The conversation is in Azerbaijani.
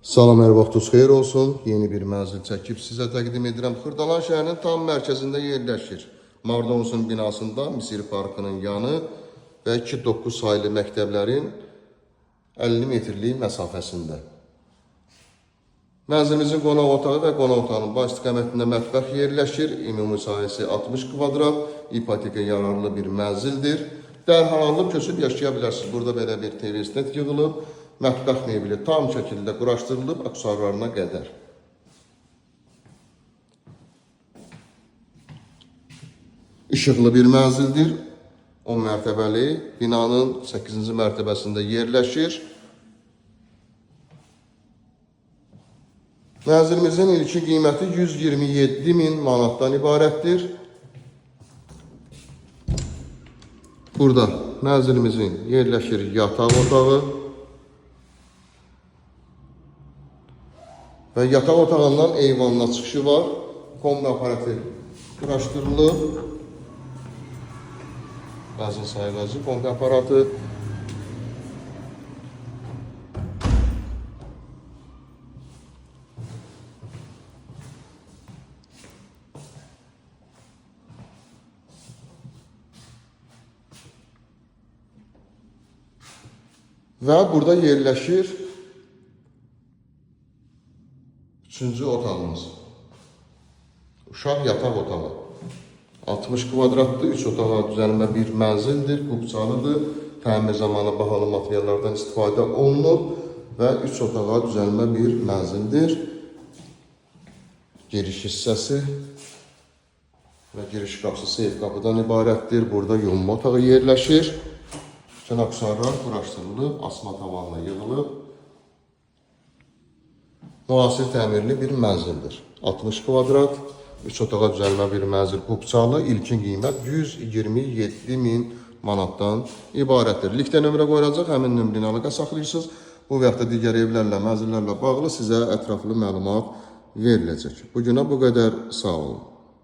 Salam, hər vaxtınız xeyir olsun. Yeni bir mənzil çəkib sizə təqdim edirəm. Xırdalan şəhərinin tam mərkəzində yerləşir. Mardonsun binasında Misir Parkının yanı və 2-9 saylı məktəblərin 50 metrlik məsafəsində. Mənzilimizin qonaq otağı və qonaq otağının baş istiqamətində mətbəx yerləşir. Ümumi sahəsi 60 kvadrat, ipoteka yararlı bir mənzildir. Dərhal alıb köçüb yaşaya bilərsiniz. Burada belə bir TV stent yığılıb, mətbəx mebeli tam şəkildə quraşdırılıb aksesuarlarına qədər. İşıqlı bir mənzildir. 10 mərtəbəli binanın 8-ci mərtəbəsində yerləşir. Mənzilimizin ilkin qiyməti 127 min manatdan ibarətdir. Burada mənzilimizin yerləşir yataq otağı və yataq otağından eyvanına çıxışı var. Kombi aparatı quraşdırılıb. Qazın sayğacı kombi aparatı. Və burada yerləşir üçüncü otağımız. Uşaq yataq otağı. 60 kvadratlı 3 otağa düzəlmə bir mənzildir, qubçalıdır. Təmir zamanı bahalı materiallardan istifadə olunub və 3 otağa düzəlmə bir mənzildir. Giriş hissəsi və giriş qapısı seyf qapıdan ibarətdir. Burada yunma otağı yerləşir. Bütün aksesuarlar quraşdırılıb, asma tavanla yığılıb. Müasir təmirli bir mənzildir. 60 kvadrat, 3 otağa düzəlmə bir mənzil qubçalı, ilkin qiymət 127 min manatdan ibarətdir. Linkdə nömrə qoyulacaq, həmin nömrə ilə əlaqə saxlayırsınız. Bu və yaxud da digər evlərlə, mənzillərlə bağlı sizə ətraflı məlumat veriləcək. Bu günə bu qədər. Sağ olun.